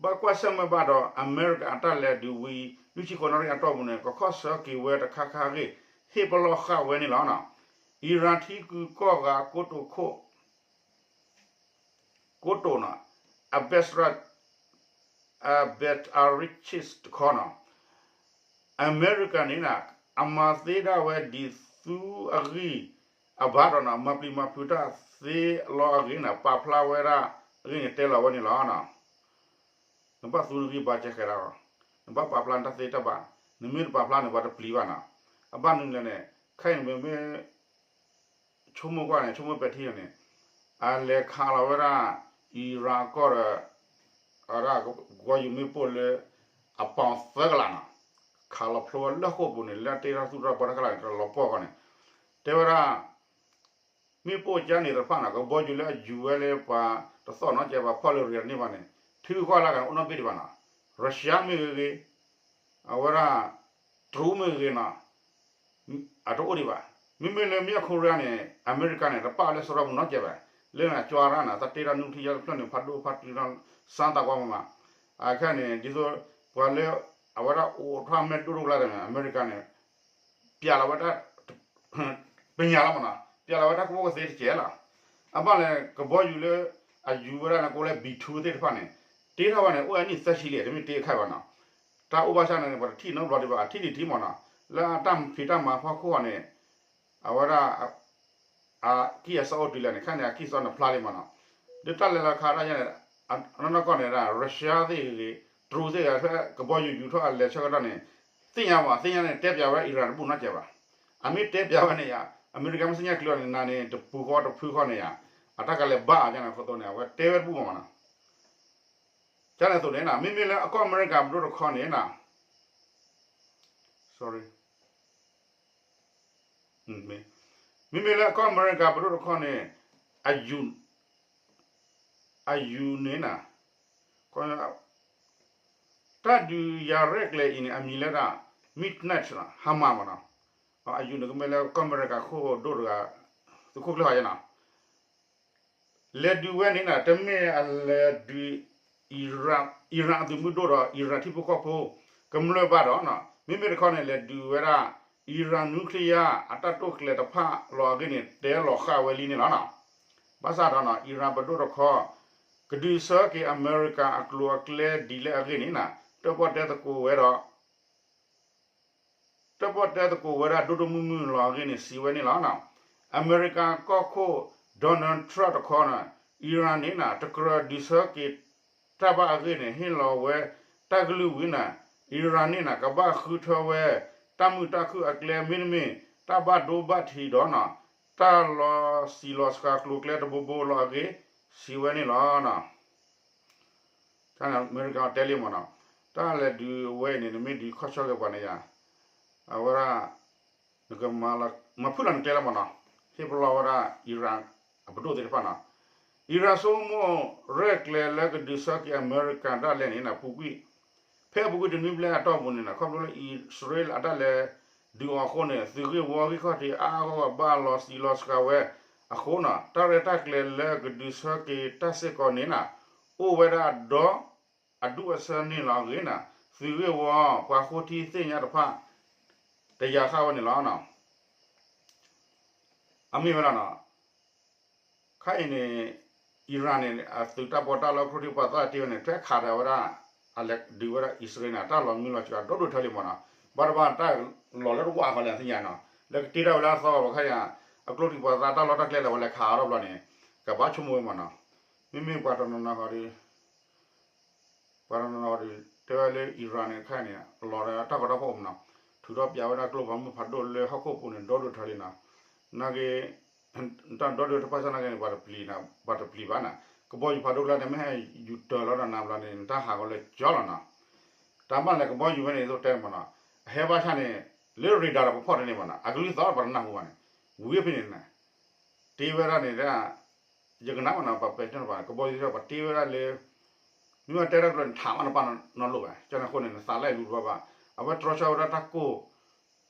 ဘၣ်ကွၢ်ဆၢၣ်မဲာ်ဘၣ်ဒီး အမဲရကၤအတၢ်လဲၤဒုးဝံၤ လွံၢ်ဆံဃိးနၣ်ရံၣ်အတီၢ်ပူၤန့ၣ် ကခီၣ်ဆၢက့ၤဝဲတခါခါအဂ့ၢ် ဟ့ၣ်ပလီၢ်ဃာ်ဝဲန့ၣ်လီၤ. Iran ထံကုကီၢ်ဂၤကိတိာ်ခိၣ် ကိတိာ်န့ၣ် အဘဲးစရၣ် အဘဲးအရံးဆ့ၣ်တခီန့ၣ် အမဲရကၤန့ၣ် အမၤသ့ဒၣ်ဝဲဒ်သိးအဂံၢ်အဘါဒီးန့ၣ် မၤပျံၤမၤဖုးတၢ်သ့လီၤအဂ့ၢ်န့ၣ် ပာ်ဖျါဝဲဒၣ်အဂ့ၢ်န့ၣ် တဲလီၤဝဲန့ၣ်လီၤ. နဘၣ်သူနဂံၢ်ဘါစဲဃဲၤတၢ်လီၤ. နဘၣ်ပာ်ဖျါနတၢ်သ့တၢ်ဘၣ်, နမ့ၢ်တပာ်ဖျါန့ၣ် ပှၤတပျံၤဘၣ်နီၤ. အဘၣ်မနုၤလဲၣ်န့ၣ် ခဲအံၤန့ၣ်မ့မ့ၢ် ဆိကမိၣ်ကွၢ်န့ၣ် ဆိကမိၣ်ပဲာ်ထံန့ၣ် အလဲၤခးလီၤဝဲဒၣ် Iran အကီၢ်ဒီး အဝဲဒၣ်ကဘီယူၤမ့ၣ်ပိၢ်လၢ အပီၣ်သၢကလးနီၤ, ခးလီၤဖျိဝဲလၢဟီၣ်ခိၣ်ပူၤန့ၣ် လၢအတ့ထီၣ်သူၣ်ထီၣ်ဘီထီၣ်ကလးန့ၣ် တလီၤပှီၢ်ဃီန့ၣ် တဲဝဲဒၣ် မ့ၣ်ပိၢ်ကါန့ၣ်တဖၣ်န့ၣ် ကဘီယူၤလၢအယူၤဝဲလၢပှၤတသီၣ်နီတစဲး ပှၤဖီၣ်လၢ radar န့ၢ်ဘၣ်န့ၣ် ထံဂုၤကီၢ်လၢ်ဂၤန့ၣ် အိၣ်နီတဘ့ၣ်ဒံးဘၣ်နီၤ. Russia မ့ၢ်ဂ့ၤဂ့ၤ, အဝဲဒၣ် တရူးမ့ၢ်ဂ့ၤဂ့ၤနီၤ အတအိၣ်ဒံးဘၣ်. မ့မ့ၢ်လၢ မြောက်ကိုရီးယား န့ၣ် အမဲရကၤန့ၣ် တပာ်လၢစရီပူၤနီတစဲးဘၣ်. လၢန့ၣ် ကၠွါရၣ်န့ၣ် တၢ်တ့ထီၣ် nuclear တဖျၢၣ်န့ၣ် ဖးဒိၣ်ဖးတုၤထီၣ် စါသးကွၢ်မးမး. အခဲန့ၣ် ဒ်သိး ပှၤလၢ အဝဲဒၣ်အိးထီၣ်မဲာ်ဒိၣ်ဒိၣ်ကျါန့ၣ် အမဲရကၤန့ၣ် ပျဲလီၤဝဲတၢ် ပညၣ်လီၤမးနီၤ ပျဲလီၤဝဲတၢ်ကူၣ်ဘၣ်ကူၣ်သ့တစဲးလီၤ. အဘၣ်လဲၣ် ကဘီယူၤလၢ အယူၤဝဲဒၣ်န့ၣ် ကိးလၢ B two သ့ၣ်တဖၣ်န့ၣ် တ့ထီၣ်ဝဲန့ၣ် အိၣ်ဝဲနံၣ်သၢဆံလံ တမ့ၢ်တ့အခါဘၣ်နီၤ. တၢ်အိၣ်ဘၣ်ဆၣ်န့ၣ် ပှၤတထံၣ်နီတဘျီဒံးဘၣ် အထံၣ်ဒံးထံၣ်မးနီၤ လၢအတၢ်ဖံးတၢ်မၤဖီခိၣ်ဃီန့ၣ် အဝဲဒၣ် အကံၢ်အစီအိၣ်တုၤလဲၣ်န့ၣ် ခဲန့ၣ် အကံၢ်အစီနဖျါလံမးနီၤ. ဒီးတၢ်လဲၤလီၤခးတၢ်ယါန့ၣ် အနီၢ်နီၢ်ကီၢ်န့ၣ်ဒၣ် Russia သ့ၣ်ဂ့ၤဂ့ၤ တရူးသ့ၣ်ဂ့ၤ ဖဲကဘီယူၤယူၤထီၣ်အလဲၤဆၢကတီၢ်န့ၣ် သ့ၣ်ညါမး သ့ၣ်ညါန့ၣ် တဲပျးဝဲ Iran တဘူၣ်နီတစဲးဘၣ်. အမ့ၢ်တဲပျးဝဲန့ၣ်ယါ အမဲရကၤမ့ၢ်သ့ၣ်ညါကျိၤန့ၣ် နၤန့ၣ် တပူၤဃီတဖုဃီန့ၣ်ယါ အတၢ်ကလဲၤဘၣ်အီၤယါန့ၣ် အဃိသတးန့ၣ် အဝဲတဲဝဲတဘူၣ်မးမးနီၤ. ကန့ၣ်အသိးန့ၣ် မ့မ့ၢ်လၢအကီၢ်အမဲရကၤပဒိၣ်တခီန့ၣ် sorry မ့မ့ၢ်လၢအကီၢ်အမဲရကၤပဒိၣ်တခီန့ၣ် အယူၤ အယူၤန့ၣ် တၢ်ဒုးယၤရဲၣ်ကျဲၤအံၤန့ၣ် အမံၤလၢဒၣ် Midnight Hammer မးနီၤ. အယူၤန့ၣ် ကမ့ၢ်လၢကီၢ်အမဲရကၤခိၣ်ဒိၣ်တဂၤ သုးခိၣ်ကျၢၢ်ဟီယဲနီၤ လဲၤဒုးဝဲန့ၣ် တမ့ၢ်အလဲၤဒုး Iran အသုးမုၢ်ဒိၣ်ဒီး Iran ထံဖိကီၢ်ဖိ ကမျၢၢ်ဘၣ်ဒီး မ့မ့ၢ်တခီန့ၣ် လဲၤဒုးဝဲဒၣ် Iran nuclear အတၢ်တိာ်ကျဲၤတဖၣ်လီၤအဂ့ၢ်န့ၣ် တဲလီၤဃာ်ဝဲလံန့ၣ်လီၤ. ဘၣ်ဆၣ်ဒီး Iran ပဒိၣ်တခီ ကဒုးဆၢက့ၤအမဲရကၤအကျိၤအကျဲဒ်လဲၣ်အဂ့ၢ်န့ၣ် တၢၣ်ပီၣ်တဲသကိးဝဲဒီး တၢၣ်ပီၣ်တဲသကိးဝဲဒၣ်ဒိၣ်ဒိၣ်မုၢ်မုၢ်လီၤအဂ့ၢ်န့ၣ် စံးဝဲန့ၣ်လီၤ. အမဲရကၤကီၢ်ခိၣ် Donald Trump တခီန့ၣ် Iran န့ၣ် တကြၢးဒုးဆၢက့ၤတၢ်ဘၣ်အဂ့ၢ်န့ၣ် ဟ့ၣ်လီၤဝဲတၢ်ကလုၢ်ဝံၤန့ၣ် Iran န့ၣ် ကဘၣ်ဃုထၢဝဲ တၢ်မုာ်တၢ်ခုၣ်အကျဲမ့တမ့ၢ် တၢ်ဘၣ်ဒိဘၣ်ထံးဒီး တၢ်လီၤစံာ်လီၤစှၤကျိၤကျဲတဘိဘိလီၤအဂ့ၢ် စံးဝဲန့ၣ်လီၤ. အမဲရကၤတဲလံမးနီၤ တၢ်လဲၤဒုးဝဲအံၤန့ၣ် နမ့ၢ်ဒုးခီဆၢက့ၤပှၤန့ၣ်ယါ အဝဲဒၣ် နကမၤဖုၣ်လီၤနကျဲလီၤမးနီၤ ဟ့ၣ်ပလီၢ်ဝဲဒၣ် Iran အပဒိၣ်သ့ၣ်တဖၣ်နီၤ Iran ဆိကမိၣ်ရဲၣ်ကျဲၤလၢကဒုးဆၢက့ၤအမဲရကၤဒၣ်လဲာ်န့ၣ် ပူၤကွံာ် ဖဲအပူၤကွံာ်တနွံဘျဲၣ်အတီၢ်ပူၤန့ၣ် ခီဖျိလၢအံၣ်စရ့လးအတၢ်လဲၤဒုးအီၤအဃိန့ၣ် သုးဂ့ၢ်ဝီဂံၢ်ခီၣ်ထံးအါအါဂီၢ်ဂီၢ်ဘၣ်လီၤစံာ်လီၤစှၤဝဲအဃိနီၤ တၢ်ရဲၣ်တၢ်ကျဲၤလၢကဒုးဆၢက့ၤတၢ်စ့ၢ်ကီးန့ၣ်နီၤ အိၣ်ဝဲဒၣ်ဒီးအဒူၣ်အဆၢန့ၣ်လီၤအဂ့ၢ်န့ၣ် သုးဂ့ၢ်ဝီပှၤဃိထံသ့ၣ်ညါတဖၣ် တယာ်ဃာ်ဝဲန့ၣ်လီၤ. အမ့ၢ်ဝဲဒၣ်နီၤ ခဲအံၤန့ၣ် Iran န့ၣ် အသုးတၢ်ပီးတၢ်လီ ခရူၣ်ထံးပှၤသၣ်တ့ဝဲန့ၣ် ထွဲခးဒၣ်ဝဲဒၣ် အလဲၤဒုးဝဲဒၣ်အံၣ်စရ့လးန့ၣ် တၢ်လီၤမံလီၤစှၤဒီဒိၣ်ထၢလံမးနီၤ ဘၣ်တဘၣ်တၢ်လီၤလၢတဝၢ်ဃီလၢသ့ၣ်ညါနီၤ လၢကတ့ထီၣ်ဝဲလၢအသီဘၣ်ခါယါ အကျိထံးပှၤသၣ်တၢ်လီတၢ်ကျဲလၢဝဲလဲၤခးအီၤထီၣ်ဘျီန့ၣ် ကဘၣ်ဆိကမိၣ်ဝဲမးနီၤ မ့မ့ၢ်ပှၤတနီၤနီၤဃီဒီး ပှၤတနီၤနီၤဒီး တဲဝဲလၢ Iran န့ၣ် ခဲအံၤန့ၣ် လီၤဒီးတၢ်ကီတၢ်ခဲအိၣ်မးနီၤ ထုးထီၣ်ပျးဝဲဒၣ်ကျိဖးမုၢ်ဖးဒိၣ်လၢဟီၣ်ခိၣ်ပူၤန့ၣ် ဒီဒိၣ်ထၢလံနီၤ နာ်က့ တၢ်ဒီဒိၣ်တဖၣ်ဆၣ်နာ်က့န့ၣ် ပှၤတပျံၤဘၣ်နီၤ ကဘီယူၤဖးဒိၣ်ကျါန့ၣ် မ့ၢ်ဟဲယူၤတၢၤလီၤဒီးနၤဘျီန့ၣ် နတၢ်ဟးဂီၤလၢကၠီလီၤနီၤ တၢ်မၤလဲၣ်ကဘီယူၤဝဲန့ၣ် သိးတဲမးနီၤ အဟဲဘၣ်ဆၣ်န့ၣ် လၢ radar ဒီးပဖီၣ်တန့ၢ်ဘၣ်နီၤ အကလုၢ်သီၣ်ပှၤတနၢ်ဟူဘၣ်န့ၣ် ဝံၤဖဲန့ၣ် တ့ဝဲဒၣ်န့ၣ်ဒၣ် ယကနၣ်မးနီၤ ပှၤပဲာ်ထံနီၤဘၣ် ကဘီယူၤသ့ၣ်တဖၣ် ပှၤတ့ဝဲဒၣ်လၢ မ့ၢ်ဝဲတဲတၢ်ကျိၤန့ၣ် ထးမးနပၢ်နီလိၣ်ဘၣ် ကန့ၣ်အဃိန့ၣ် နသးလၢလူၤတဘၣ်ဘၣ် အဝဲတြီဆၢဝဲဒၣ်တၢ်ကိၢ်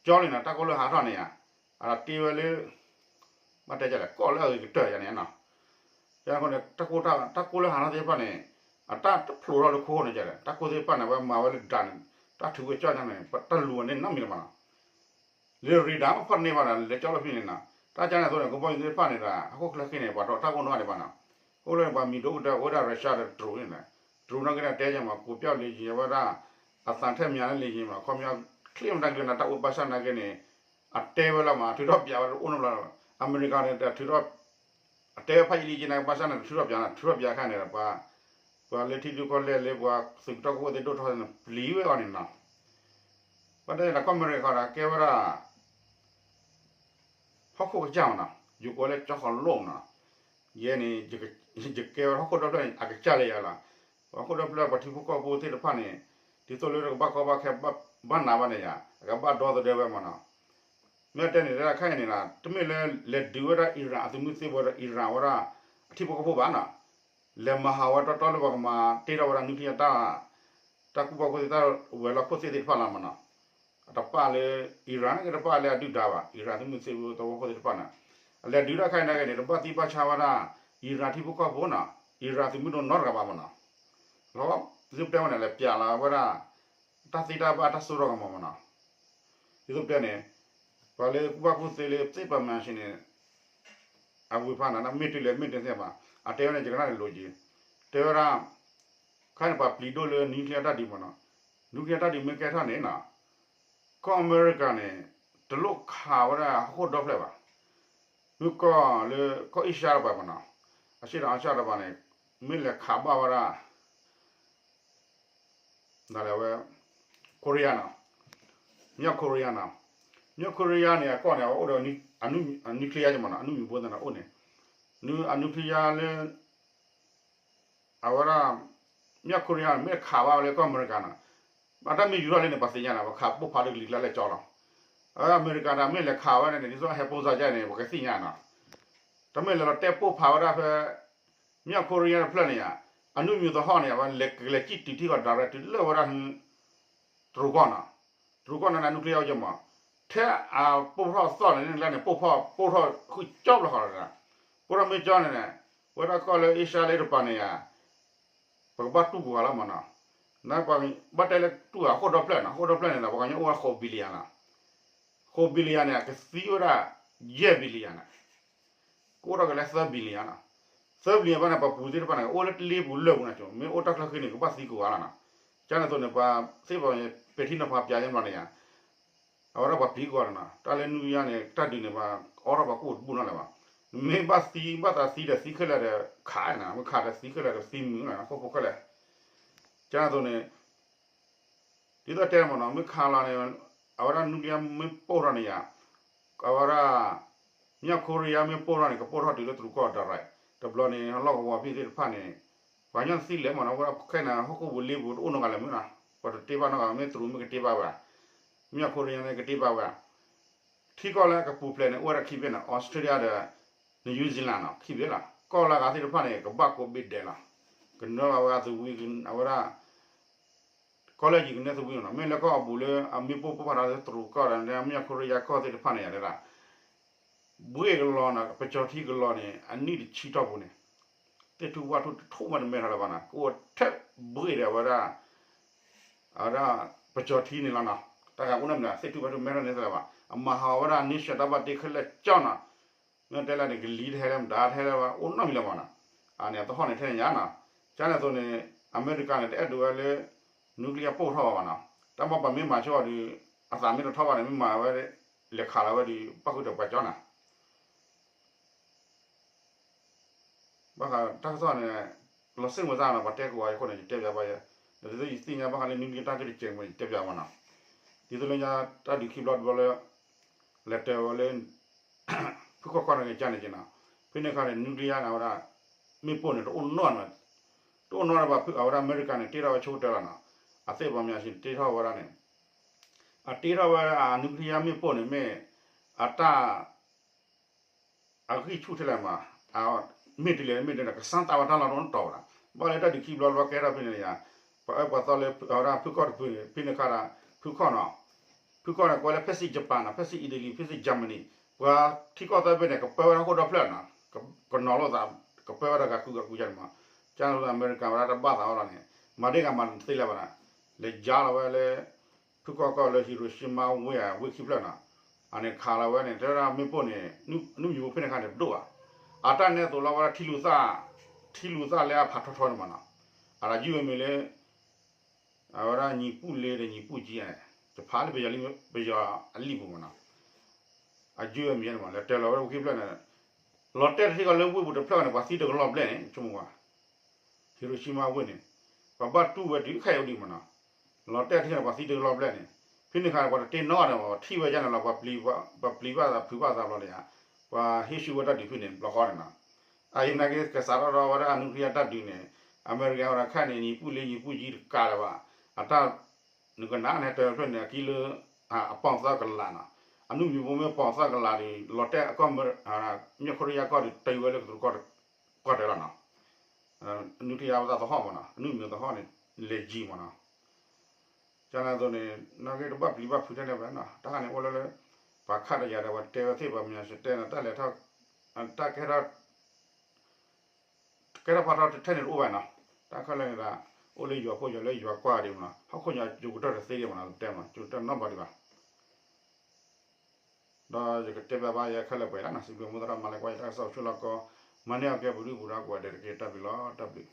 ကၠီလံနီၤ တၢ်ကိၢ်လၢဟးထီၣ်န့ၣ်ဧါ အတ့ဝဲလၢ ဘၣ်တဲလဲၣ် ကီၢ်လၢအဂ့ၤကတၢၢ်ယါန့ၣ်နီၤ ကန့ၣ်အဃိန့ၣ် တၢ်ကိၢ်တၢ် တၢ်ကိၢ်လၢဟးထီၣ်သ့ၣ်တဖၣ်န့ၣ် အတၢ်တဖျိးထီၣ်လၢခိန့ၣ်လဲၣ် တၢ်ကိၢ်သ့ၣ်တဖၣ်န့ၣ် အဝဲမၤဝဲလၢဒၣ်န့ၣ် တၢ်ထုးဝဲကၠီညါန့ၣ် တၢ်လူၤဝဲန့ၣ်နီတမံၤလၢၤဘၣ်နီၤ လၢ radar မ့ၢ်ဖီၣ်တန့ၢ်ဘၣ်ဒီး လဲၤကၠီလီၤဖဲန့ၣ်နီၤ တၢ်ကန့ၣ်အသိးန့ၣ် ကဘီယူၤသ့ၣ်တဖၣ်န့ၣ်ဒီး အခိၣ်ချၢဃ့န့ၣ် ပှၤတတၢ်အိၣ်နီတဂၤဒံးဘၣ်နီၤ အိၣ်လၢပှၤမံၤဒိၣ်ကတၢၢ် အိၣ်ဝဲဒၣ် Russia ဒီး တရူးန့ၣ် တရူးနာ်က့န့ၣ် တဲယဲမး ကိးပျီ လေယာဉ် ဝဲဒၣ် အသးထဲမံၤလၢ လေယာဉ် မး ခီပညီ ချ့မတၤကလုာ်န့ၣ် တၢ်အိၣ်ဘၣ်ဆၣ်နာ်က့န့ၣ် အတဲဝဲလီၤမး ထုးထီၣ်ပျးဝဲတအိၣ်နီတဘျီ အမဲရကၤန့ၣ် ထုးထီၣ် အတဲဝဲဖးယံာ်လံက့န့ၣ် ဘၣ်ဆၣ်န့ၣ် ထုးထီၣ်ပျးန့ၣ် ထုးထီၣ်ပျးခါန့ၣ် ပှၤ ပှၤလၢထံဒိၣ်ကီၢ်လဲၢ်လၢပှၤသုးကတီၢ်ခိၣ်ဝဲသ့ၣ်ဒိၣ်ထီၣ်န့ၣ် ပျံၤဝဲအီၤန့ၣ်နီၤ, ဘၣ်တဲလၢကီၢ်အမဲရကၤဒီးကဲဝဲဒၣ် ဟီၣ်ခိၣ်ကစၢ်မနီၤ, ယကိးလၢကၠီဃီၤလိၣ်နီၤ, ယဲန့ၣ် ယကဲဝဲဟီၣ်ခိၣ်ဒီဖျၢၣ်န့ၣ် အကစၢ်လၢယၤလီၤ, ပှၤဟီၣ်ခိၣ်ဒီဖျၢၣ်ပှၤထံဖိကီၢ်ဖိသ့ၣ်တဖၣ်န့ၣ် ဒ်သိးလၢကဘၣ်ကီဘၣ်ခဲ ဘၣ်နးဘၣ်န့ၣ်ယၤ အကဘၣ်ဒီသဒၢဝဲမနီၤ, မ့ၢ်တဲန့ၣ် တခါအံၤန့ၣ် တမ့ၢ်လၢလဲၤဒုးဝဲဒၣ် Iran အသုးမုၢ်သံၣ်ဘိဒီး Iran ဝဲဒၣ် အထံဖိကီၢ်ဖိဘၣ်နီၤ, လဲၤမၤဟးဝဲတီတီလၢပှၤကမၤတ့ထီၣ်ဝဲဒၣ် nuclear တၢ် တၢ်ကူၣ်ဘၣ်ကူၣ်သ့ တၢ်ဝဲၤလီၢ်ခိၣ်သ့ၣ်သ့ၣ်တဖၣ်လီၤမနီၤ, အတပာ်လၢ Iran န့ၣ် တပာ်လၢအဒုၣ်ဒါဘၣ်, Iran သုးမုၢ်သံၣ်ဘိသဝီဖိသ့ၣ်တဖၣ်န့ၣ် အလဲၤဒုးတၢ်ခါအံၤန့ၣ် တဘၣ်သံဘၣ်ဆါဝဲဒၣ် Iran ထံဖိကီၢ်ဖိနီၤ, Iran သုးမုၢ်ဒိၣ်နီတဂၤဘၣ်မနီၤ, လီၤ သုးပတဲဝဲန့ၣ် လဲၤပျးလီၤဝဲဒၣ် တၢ်သ့တၢ်ဘၣ်တၢ်စိတၢ်ကမီၤမနီၤ, ဒ်သိးပတဲန့ၣ် ပှၤလၢကူၣ်ဘၣ်ကူၣ်သ့လၢသ့ၣ်ပမၤစ့န့ၣ် အဝံၤဖးန့ၣ် မ့ၢ်တုၤလဲၣ်မ့ၢ်တုၤသ့ၣ်ဘၣ် အတဲဝဲန့ၣ် ယကနၣ်န့ၣ်လိၤက့ၤ, တဲဝဲဒၣ် ခါန့ၣ်ပှၤပျံၤဒိၣ်လၢ nuclear တၢ်ဒုးမနီၤ, nuclear တၢ်ဒုးမ့ၢ်ကဲထီၣ်န့ၣ်နီၤ, ကီၢ်အမဲရကၤန့ၣ် တလိၣ်ခးဝဲဒၣ်ဟီၣ်ခိၣ်ဒီဖျၢၣ်ဘၣ်, မ့ၢ်ကီၢ်လၢ ကီၢ်အ့ရှါတပၤမနီၤ, အရှေ့တောင်အာရှတပၤန့ၣ် မ့ၢ်လဲၤခးဘၣ်ဝဲဒၣ် ဒ်လဲၣ်ဝဲ Korea နီၤ, မြောက်ကိုရီးယားနီၤ, မြောက်ကိုရီးယားန့ၣ် အကီၢ်န့ၣ် အအိၣ်ဒီး nuclear မနီၤ, အနုမြူးဘိသ့ၣ်န့ၣ်အိၣ်န့ၣ်, အ nuclear လၢ အဝဲဒၣ် မြောက်ကိုရီးယားန့ၣ် မ့ၢ်ခးဘၣ်ဝဲလၢကီၢ်အမဲရကၤနီၤ, ဘၣ်တၢ်မ့ၢ်ယူၤထီၣ်လံန့ၣ် ပှၤသ့ၣ်ညါနီၤ, ပှၤခးပိၢ်ဖးလၢကလံၤကျါလဲၣ်ကၠီလီၤ, အဝဲအမဲရကၤတၢ်မ့ၢ်လဲၤခးဝဲန့ၣ် ဒ်သိးဟဲပိၢ်စၢ်ယါန့ၣ် ပှၤကသ့ၣ်ညါနီၤ, တမ့ၢ်လဲၤလီၤတဲပိၢ်ဖးဝဲဒၣ်ဖဲ မြောက်ကိုရီးယားတဖျၢၣ်န့ၣ်ဧါ, အနုမြူးသဟီၣ်န့ၣ် အဝဲလဲၤကလဲၤစံၣ်တုၤထံၣ်ကီး direct တုၤလၢဝဲဒၣ် တရူးကီၢ်နီၤ, တရူးကီၢ်န့ၣ် nuclear အိၣ်ကမး, ထဲအပိၢ်ထီၣ်သီၣ်န့ၣ် န့ၣ်လၢန့ၣ် ပိၢ်ဖီၣ် ပိၢ်ထီၣ်ဃုကၠီဘျီဃီလီၤ, ပိၢ်ထီၣ်မ့ၢ်ကၠီန့ၣ်န့ၣ်, ဝဲဒၣ်ကီၢ်လၢအ့ရှါလၢတပၤန့ၣ်ဧါ, ပကဘၣ်တူၢ်ပှၤလီၤမးနီၤ, ဘၣ်တဲလၢတူၢ်ဧါ ဟီၣ်ခိၣ်ဒီဖျၢၣ်နီၤ, ဟီၣ်ခိၣ်ဒီဖျၢၣ်န့ၣ်ဒီး ပှၤကညီအိၣ်ဝဲဃိး billion နီၤ, ဃိး billion န့ၣ် အကသံဝဲဒၣ် ယဲၢ် billion န့ၣ် ကအိၣ်ထီၣ်က့ၤလၢသၢ billion နီၤ, သၢ billion ဘၣ်န့ၣ် ပှၤပူၤသ့ၣ်တဖၣ်န့ၣ် အိၣ်လၢတလ့ပူၤလၢပူၤန့ၣ် မ့ၢ်အိၣ်တၢ်ချၢဃ့န့ၣ် ကဘၣ်သံကိးဂၤလီၤနီၤ, ကန့ၣ်အသိးန့ၣ် ပှၤသ့ၣ်ပှၤ ပဲာ်ထံနီၤဖးပၠးယဲၢ်ဘျီန့ၣ်ဧါ, အဝဲဒၣ်ပှၤပျံၤကိးဂၤလီၤနီၤ, တၢ်လၢ nuclear န့ၣ် တၢ်ဒုးန့ၣ် ပှၤအိးထီၣ်ပှၤကူၣ်တဘူၣ်နီတဂၤလၢၤဘၣ်, မ့ၢ်ဘၣ်သံဘၣ်သးသံဒီးသံခဲလၢာ်ဒီးခးနီၤ, မ့ၢ်ခးဒီးသံခဲလၢာ်ဒီးသံမုာ်နီၤ ဟီၣ်ခိၣ်ဖိခဲလၢာ်, ကန့ၣ်အသိးန့ၣ် ဒ်သိးတဲမးနီၤ မ့ၢ်ခးလီၤန့ၣ် အဝဲဒၣ် nuclear မ့ၢ်ပိၢ်ထီၣ်န့ၣ်ယါ, အဝဲဒၣ် မြောက်ကိုရီးယား မ့ၢ်ပိၢ်ထီၣ်န့ၣ် ကပိၢ်ထီၣ်တုၤလၢတရူးကီၢ် direct, တဘျီန့ၣ် လီၢ်ကဝီၤဖဲသ့ၣ်တဖၣ်န့ၣ် ပှၤကညီတသံလၢၤမးနီၤ, အဝဲဒၣ်ခဲအံၤန့ၣ် ဟီၣ်ခိၣ်ပူၤလ့ပူၤတအိၣ်နီတဂၤလၢၤမ့ၢ်နီၤ, ပှၤတတ့ဘၣ်နီတဂၤ မ့ၢ်တရူးမ့ၢ်ကတ့ဘၣ်ဝဲဧါ, မြောက်ကိုရီးယားန့ၣ် ကတ့ဘၣ်ဝဲဧါ, ထံကီၢ်လၢအကပူၤဖျဲးန့ၣ် အိၣ်ဝဲဒၣ်ခံဘ့ၣ်န့ၣ် Australia ဒီး New Zealand နီၤ, ခံဘ့ၣ်လီၤ, ကီၢ်လၢအဂၤသ့ၣ်တဖၣ်န့ၣ် ကဘၣ်ကိးဘ့ၣ်ဒဲးလီၤ, ကနၢဘၣ်ဝဲအသဝံ အဝဲဒၣ် ကီၢ်လၢယံၤကနၢသဝံနီၤ, မ့ၢ်လၢကီၢ်အဘူးလၢအမ့ၢ်ပိၢ်ပိၢ်ဖးထီၣ်လၢတရူးကီၢ်ဒီး မြောက်ကိုရီးယား ကီၢ်သ့ၣ်တဖၣ်န့ၣ်ယါဒၣ် ဘှ့ၣ်ကလီၤနီၤ, ပကၠီၤထံကလီၤန့ၣ် အနံၣ်တဆံထီၣ်ပူၤန့ၣ် သ့ၣ်ထူၣ်ဝၣ်ထူၣ်တထူၣ်မးတမဲထီၣ်လၢၤဘၣ်နီၤ, ကအိၣ်ထဲဘှ့ၣ်ဒီးအဝဲဒၣ် အဝဲဒၣ်ပကၠီၤထံန့ၣ်လီၤနီၤ, တၢ်ဂၤအိၣ်နီတမံၤလၢၤ သ့ၣ်ထူၣ်ဝၣ်ထူၣ်မဲထီၣ်န့ၣ်သ့လၢၤဘၣ်, အမၤဟးဂီၤဝဲဒၣ် nuclear တၢ်ဘၣ်တ့ခဲလၢာ်ကၠီနီၤ, မ့ၢ်တဲလၢန့ၣ် ကလံၤတဟဲလၢၤ မတၤတဟဲလၢၤဘၣ် အိၣ်နီတမံၤလၢၤဘၣ်နီၤ, အန့ၣ်အသဟီၣ်န့ၣ်ထဲန့ၣ်ယါနီၤ, ကန့ၣ်အသိးန့ၣ် အမဲရကၤန့ၣ် တအဲၣ်ဒိးဝဲလၢ nuclear ပိၢ်ထီၣ်ဘၣ်ဘၣ်နီၤ, တၢ်မ့ၢ်ပှၤမ့ၢ်မၤဆိအီၤဒီး အသးမ့ၢ်တထီၣ်ဘၣ်န့ၣ် မ့ၢ်မၤဝဲ လဲၤခးလီၤဝဲဒီး ပၣ်ဃုာ်ဒီးပှၤကၠီနီၤ ဘၣ်ဃးတၢ်ကစီၣ်န့ၣ် လီၤစ့ၣ်မုာ်သးနီၤ, ပှၤတဲကဝီၤအံၤအဃိန့ၣ် ယတဲပၠးဘၣ်ယဲ, ဒီးဒ်သိးယသ့ၣ်ညါဘၣ်ဃးလၢ nuclear တၢ်ကတၢၢ်တစဲးမ့ၢ် ယတဲပၠးဘၣ်နီၤ, ဒ်သိးလၢညါတၢ်ဒုးခံဘျီတဘျီလၢ လဲၤတဲဝဲလၢ ဖုခီၣ်ခီၣ်န့ၣ်ကန့ၣ်က့နီၤ, ဖဲန့ၣ်အခါန့ၣ် nuclear န့ၣ် အဝဲဒၣ် မ့ၣ်ပိၢ်န့ၣ် တအိၣ်နီတဂၤ, တအိၣ်နီတဂၤဘၣ်, အဝဲဒၣ်အမဲရကၤန့ၣ် တ့ထီၣ်ဝဲဆိကတၢၢ်လီၤနီၤ, အသ့ၣ်ပှၤမၢဆ့ၣ်န့ၣ် တ့ထီၣ်ဝဲဒၣ်န့ၣ်, အတ့ထီၣ်ဝဲဒၣ် nuclear မ့ၣ်ပိၢ်န့ၣ် မ့ၢ်အတၢ် အဂံၢ်ဆူၣ်ထဲလဲၣ်မး, မ့ၢ်တုၤလဲၣ်မ့ၢ်တုၤန့ၣ် ကစၢ်သးဝဲတၢ်လီၢ်တအိၣ်နီတတီၤဘၣ်, ဘၣ်လၢတၢ်ဒုးခံဘျီတဘျီကဲထီၣ်ဖဲန့ၣ်ယါ, ပှၤအၢပှၤသီလၢအဝဲဒၣ်ဖုခီၣ်တဖုန့ၣ် ဖဲန့ၣ်ခါဒီး ဖုခီၣ်နီၤ, ဖုခီၣ်န့ၣ် ကွဲးလၢဖဲစ့ၣ် Japan နီၤ, ဖဲစ့ၣ် Italy ဖဲစ့ၣ် Germany, ပှၤထံကီၢ်သၢဘ့ၣ်န့ၣ် ကပၢဝဲဒၣ်ဟီၣ်ခိၣ်ဒီဖျၢၣ်နီၤ, ကနီၤလိာ်သး ကပၢဝဲဒၣ်ဂၤကုၢ်ဂၤကုၢ်ယါန့ၣ်မး, ကန့ၣ်အမဲရကၤဝဲဒၣ်တဘၣ်သးအီၤလီၤန့ၣ်, မၤဒ့ၣ်ဂၤမၤတသ့လၢၤဘၣ်နီၤ, လဲၤယါလီၤဝဲလၢ ဖုခီၣ်ကီၢ်လၢ Hiroshima ဝ့ၢ်ဝ့ၢ်ခံဖျၢၣ်နီၤ, အန့ၣ်ခးလီၤဝဲန့ၣ် တဲဝဲဒၣ်မ့ၣ်ပိၢ်န့ၣ် နုာ်မံၤဖိဖဲန့ၣ်ခါန့ၣ်ဒိၣ်ဘၣ်, အတၢ်နဲၣ်သိးလီၤဝဲဒၣ်ထံလူၤသၣ်, ထံလူၤသၣ်လၢအဖးထီထီန့ၣ်မးနီၤ, အတၢ်ယုၢ်ဝဲမ့ၢ်လၢ အဝဲဒၣ်ညီပူၣ်လ့ဒီးညီပူၣ်ကံန့ၣ်, တဖးလၢပယီၤလံ ပယီၤအလံာ်ပူၤမးနီၤ, အယုၢ်ဝဲမ့ၢ်န့ၣ်မး လဲၤတဲလီၤဝဲဒၣ်ဝ့ၢ်ခံဖျၢၣ်န့ၣ်, လီၤတဲာ်တထံၣ်ကီးလၢဝ့ၢ်ပူၤတဖျၢၣ်န့ၣ် ပှၤသံတကလီၢ်ဘျဲၣ်န့ၣ် ဆိကမိၣ်ကွၢ်, Hiroshima ဝ့ၢ်န့ၣ် ပှၤဘၣ်တူၢ်ဝဲတုၤခဲအံၤအိၣ်ဒံးမးနီၤ, လီၤတဲာ်ထံၣ်န့ၣ် ပှၤသံတကလီၤဘျဲၣ်န့ၣ်, ဖဲန့ၣ်အခါန့ၣ် ပှၤတတ့နီၣ်န့ၣ် ပှၤထံၣ်ဝဲဒၣ်န့ၣ်လီၤ, ပှၤပျံၤဘၣ်သးဖုးဘၣ်သးဘျီန့ၣ်, ပှၤဟ့ၣ်ဆူၣ်ဝဲတၢ်ဒုးဖဲန့ၣ် ဘျီဃီန့ၣ်နီၤ, အအံၤနာ်က့ ကစးထီၣ်ဒီးဝဲဒၣ်အ nuclear တၢ်ဒုးန့ၣ်, အမဲရကၤဝဲဒၣ်ခဲအံၤန့ၣ် ယံာ်ပူၣ်လံ ယံာ်ပူၣ်ယံာ်တကးလၢၤဘၣ်, အတၢ် နကနၣ်န့ၣ် တဖျၢၣ်န့ၣ် အကံလၢ အပီၣ်သၣ်ကလးနီၤ, အနုၣ်မံၤဘိမ့ၢ်ပီၣ်သၣ်ကလးဒီး လီၤတဲာ်အကီၢ် မ့ၢ်ခိရံယါကီၢ်ဒီး တ့ဝဲလၢကတြူၢ်ကီၢ်တၢ်လီၤနီၤ, နုၢ်ထံယါဝဲသးသဟီၣ်မးနီၤ, အနုၣ်မံၤသဟီၣ်န့ၣ် လဲၤယံၤမးနီၤ, ကန့ၣ်အသိးန့ၣ် နာ်က့တဘၣ်ပျံၤဘၣ်ဖုးထဲန့ၣ်ဘၣ်နီၤ, တၢ်ခါန့ၣ်အိၣ်လၢလၢ ပှၤခးတယၤဒီး ပှၤတဲဝဲသ့ၣ်ပှၤမၤစတဲန့ၣ် တၢ်လဲၤထီၣ် တၢ်ကဲထီၣ် ကဲထီၣ်ဖးထီထဲန့ၣ်တအိၣ်ဘၣ်နီၤ, တၢ်ခဲလၢာ်န့ၣ်ဒီး အိၣ်လၢယွၤဖိယွၤလၢယွၤကွၢ်ဒံးမးနီၤ, ဟီၣ်ခိၣ်ညါကၠိကတၢၢ်တသ့ဒံးမးနီၤ, ကတၢၢ်နီတဘျီဒံးဘၣ်, ဒီးယကတဲဘၣ်ဘၣ်ယဲခဲလၢာ်ပှဲၤလီၤနီၤ, စံးဘျုးမူသရၣ်မၤလၢကွၢ်ယတၢ်ကစီၣ်ဆူလီၢ်ကီ, မၤန့ၢ်အီၤကဲပဒုၣ်ပဒါကိးဂၤဒဲးတက့ၢ်, တၢ်ဘျုးလီၤ, တၢ်ဘျုး